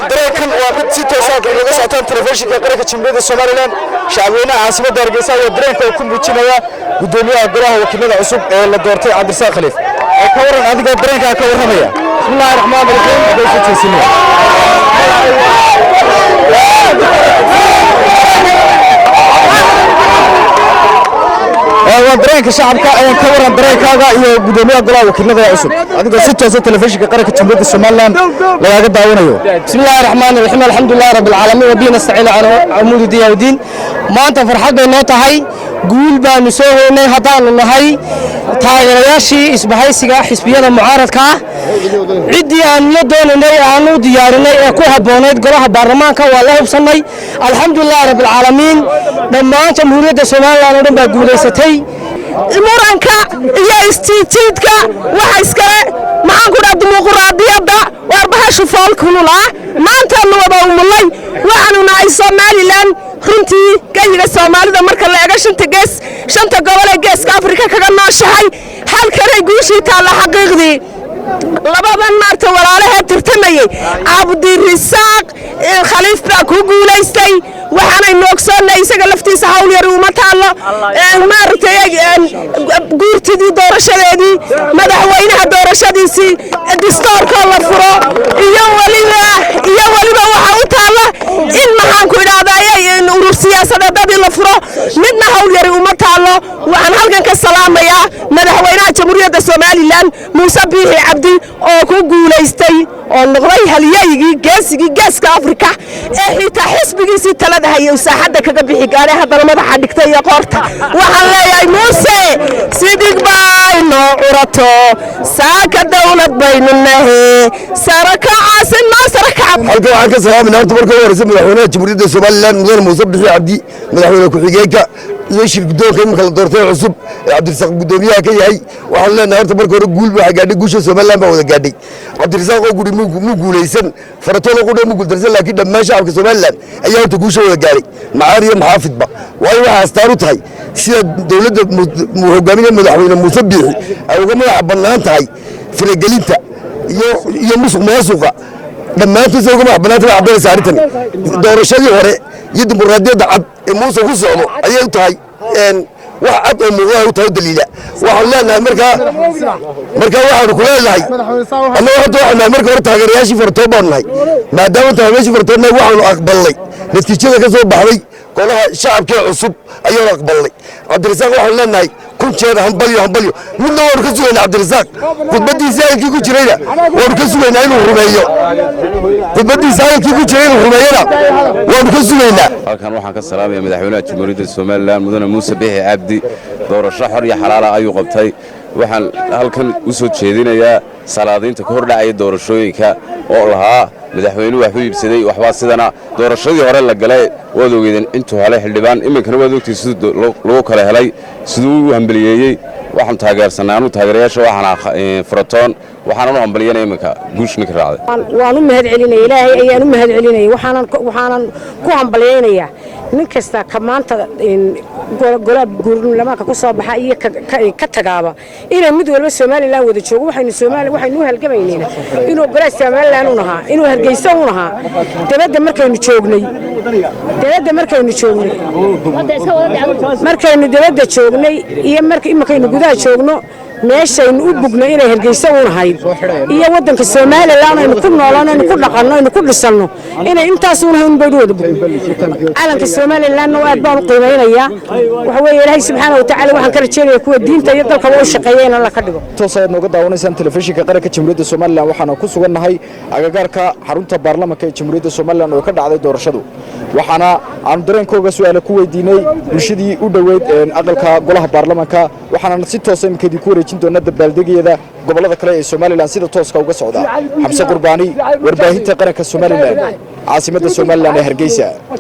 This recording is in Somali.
Dareenkan waa mid si toos ah uga socotaan telefishinka qaranka Jamhuuriyadda Somaliland. Shacabweynaha caasimadda Hargeysa ayaa dareenka uu ku muujinaya gudoomiyaha golaha wakiilada cusub ee la doortay, Cabdirasaaq Khaliif. Ee ka waran adigoo dareenkaa ka warramaya? Bismillahi raxmaani raxiim. Hadday soo jeesinaya. Waa dareenka shacabka. Ka waran dareenkaaga iyo gudoomiyaha golaha wakiilada ee cusub, adigoo si toosa telefishinka qaranka Jamhuuriyadda Somaliland lagaaga daawanayo? بسم الله الرحمن الرحيم، الحمد لله رب العالمين، وبه نستعين على امور الدنيا والدين. Maanta farxad bay noo tahay, guul baanu soo hoynay haddaanu nahay taageerayaashii isbahaysiga xisbiyada mucaaradka ah. Ciddii aanu la doonaynay, aanu u diyaarinay ee ku habboonayd golaha baarlamaanka waa la hubsannay. Alxamdulilahi rabbilcaalamiin, dhammaan Jamhuuriyadda Somaliland oo dhan baa guulaysatay. Muranka iyo isjiidjiidka waxa iskale, maxaan ku dhaha, dimuquraadiyadda. Waar bahashu fool kululaa, maantaanu wada umulay. Waxaanu nahay Somaliland. Runtii geyiga Soomaalida marka la eego, shanta gees, shanta gobol ee Geeska Afrika kaga nooshahay, halkanay guushii taalla. Xaqiiqdii labadan maarta walaalahee tartamayey, Cabdirisaaq Khaliif baa ku guulaystay. Waxaanaynu ogsoonnay isaga laftiisa hawl yari uma taallo, maaragtay, guurtidii doorashadeedii, madaxweynaha doorashadiisii, distoorkoo la furo, iyo weliba waxa u taalla in, maxaan ku idhaahdaa, urur siyaasadeedadii la furo. Midna hawl yari uma taallo. Waxaan halkan ka salaamayaa madaxweynaha Jamhuuriyadda Somaliland, Muuse Biixi Cabdi, oo ku guulaystay oo noqday halyaygii geesigii Geeska Afrika ee xitaa xisbigiisii talada hayay uu saaxadda kaga bixi gaadhay, haddana madaxa dhigtay iyo qoorta. Waxaan leeyahay, Muuse, sidig bayno curato, saaka dawlad baynu nahe, sarakacaasina sarakaca. Halkan waxaan ka salaamayna horta marka ugu horeysa madaxweynaha Jamhuuriyadda Somaliland, mudane Muuse Bixi Cabdi, madaxweyne ku-xigeenka iyo shir guddoonka iminka la doortay cusub ee Cabdirasaaq guddoomiyaha ka yahay. Waxaan leenahay horta marka hore guul waxaa gaadhay, guusha Somaliland baa wada gaadhay. Cabdirasaaq oo guri muu guulaysan, Faratoon qudha muu guuldarsan, laakiin dhammaan shacabka Somaliland ayaa horta guusha wada gaadhay, macaar iyo maxaafidba. Waayo, waxaa astaan u tahay sida dowladda uu hogaaminaya madaxweyne Muuse Biixi ay uga madaxa bannaan tahay faragelinta iyo musuq maasuqa. Dhammaantood say uga madax bannaanta way caddaynaysaa arrintani. Doorashadii hore iyo dimuqraadiyadda cad ee Muuse ku socdo ayay u tahay wax cad oo muuqda, ay u tahay daliila. Waxaan leenahay markaa waxaanu ku leenahay annagu hadda waxaanu nahay marka hore taageerayaashii Faratoon baanu nahay. Maadaama taageerayaashii Faratoon nahay, waxaanu aqbalnay natiijada ka soo baxday golaha shacabkee cusub ayaanu aqbalnay. Cabdirasaaq waxaanu leenahay kun jeer hambalyo, hambalyo. Midna waanu ka sugaynaa Cabdirasaaq, khudbaddiisa hadalkii ku jirayna waanu ka sugaynaa inuu rumeeyo. Khudbaddiisa hadalkii ku jiray inuu rumeeyona waanu ka sugaynaa. Halkan waxaan ka salaamaya madaxweynaha Jamhuuriyadda Somaliland, mudane Muuse Bixi Cabdi. Doorasho xor iyo xalaala ayuu qabtay. Waxaan halkan u soo jeedinayaa salaadiinta ka hordhacaya doorashooyinka oo lahaa madaxweynuhu waxbuu iibsaday, waxbaa sidana. Doorashadii hore la galay waad ogeedeen intuu helay xildhibaan. Iminkana waad ogtay siduu lagu kala helay, siduu u hambaliyeeyey. Waxaan taageersanay anuu taageerayaasha waxaan Faratoon, waxaanan u hambaliyana iminka guush ninka raacday. Waan u mahad celinaya, Ilaahay ayaan u mahad celinaya. Waxaanan ku hambalyaynayaa nin kasta ka maanta golaha guurlamaanka ku soo baxa iyo ka tagaaba inay mid walba Somaliland wada joogo. Waxaynu Soomaali waxaynu u halgamaynayna inuu golaha Somaliland u nahaa, inuu Hargeysa u nahaa. Dabadda markaynu joognay, markaynu dabadda joognay iyo marka imakaynu gudaha joogno, meeshaynu u bugnay inay Hargeysa u nahayd iyo waddanka Somaliland aynu ku noolaan, aynu ku dhaqanno, aynu ku dhisanno, inay intaas u nahay un baynu wada bugnay. Calanka Somalilandna aad baan u qiimaynayaa. Waxa weeye, Ilaahay subxaana watacaala waxaan ka rajeynayaa kuwa diinta iyo dalkaba u shaqeeya in Alla ka dhigo. Toos ayaad nooga daawanaysaan telefishinka qaranka Jamhuuriyadda Somaliland. Waxaana ku sugannahay agagaarka xarunta baarlamanka ee Jamhuuriyadda Somaliland oo ka dhacday doorashadu. Waxaana aanu dareenkooga su'aale ku weydiinay bulshadii u dhoweyd aqalka golaha baarlamanka. Waxaana si toosa iminka idinku wareejin doona dabaaldegeeda gobollada kale ee Somaliland sida tooska uga socda. Xamse Qurbaani, warbaahinta qaranka Somaliland, caasimadda Somaliland ee Hargeysa.